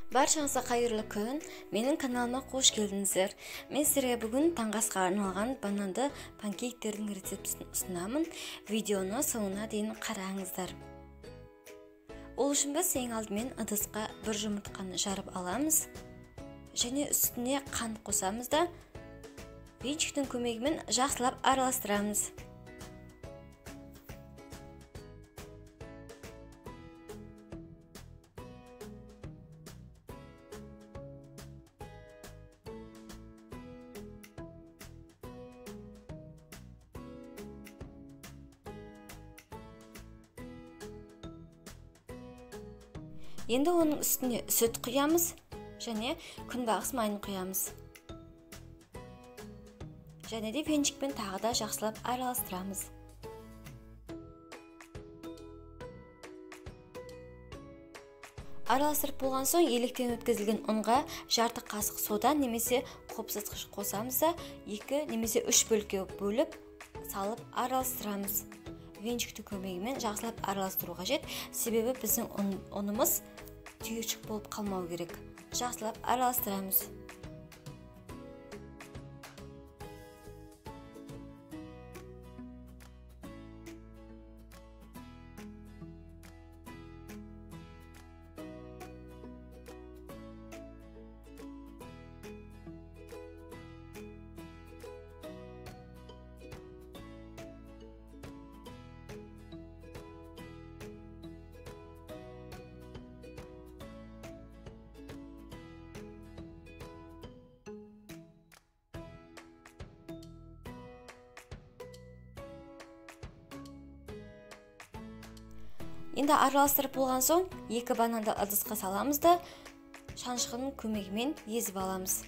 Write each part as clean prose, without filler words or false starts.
Баршаңызға қайырлы күн. Менің каналыма қош келдіңіздер. Мен сіздерге бүгін таңғы асқа арналған бананды панкейктердің рецептісін ұсынамын. Видеоны соңына дейін қараңыздар. Ол үшін біз ең алдымен ыдысқа бір жұмыртқаны жарып аламыз және үстіне қант қосамыз да венчиктің көмегімен жақсылап араластырамыз. Енді оның үстіне сүт құямыз және күнбағыс майын құямыз. Және де венчикпен тағы да жақсылап араластырамыз. Араластырып болған соң електен өткізілген ұнға жарты қасық сода немесе қопсытқыш қосамыз да 2 немесе 3 бөлікке бөліп салып араластырамыз. Венчиктің көмегімен жақсылап араластыру қажет, себебі біздің ұнымыз түйіршік болып қалмау керек. Жақсылап араластырамыз. Енді араластырып болған соң 2 бананды ыдысқа саламыз да шанышқының көмегімен езіп аламыз.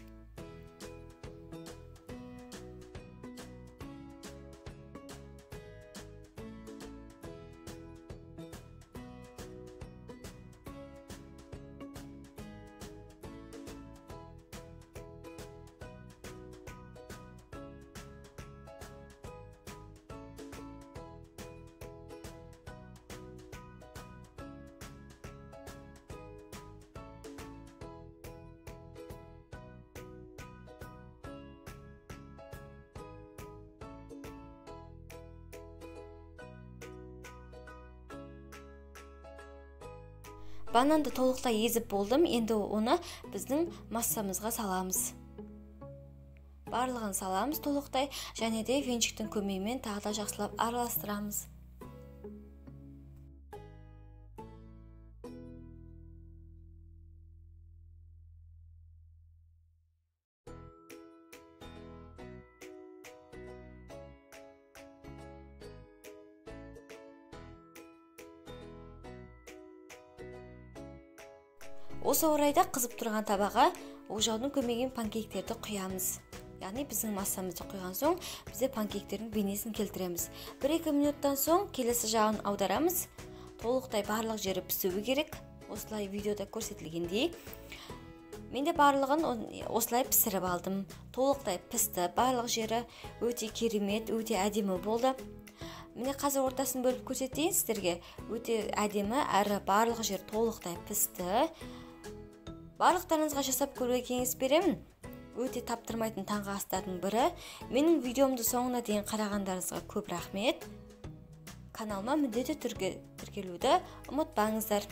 Бананды толықтай езіп болдым. Енді оны біздің массамызға саламыз. Барлығын саламыз толықтай және де венчиктің көмегімен тағы да жақсылап араластырамыз. Осы орайда қызып тұрған табаға ожаудың көмегімен панкейктерді құямыз. Яғни біздің массамызды құйған соң бізде панкейктердің бейнесін келтіреміз. 1-2 минуттан соң келесі жағын аударамыз. Толықтай барлық жері пісуі керек. Осылай видеода көрсетілгендей. Мен де барлығын осылай пісіріп алдым. Толықтай пісті, барлық жері өте керемет, өте әдемі болды. Міне қазір ортасын бөліп көрсетейін сіздерге. Өте әдемі, әрі барлық жер толықтай пісті. Барлықтарыңызға жасап көруге кеңес беремін. Өте таптырмайтын таңғы астардың бірі. Менің видеомды соңына дейін қарағандарыңызға көп рахмет. Каналыма міндетті түрде тіркелуді ұмытпаңыздар.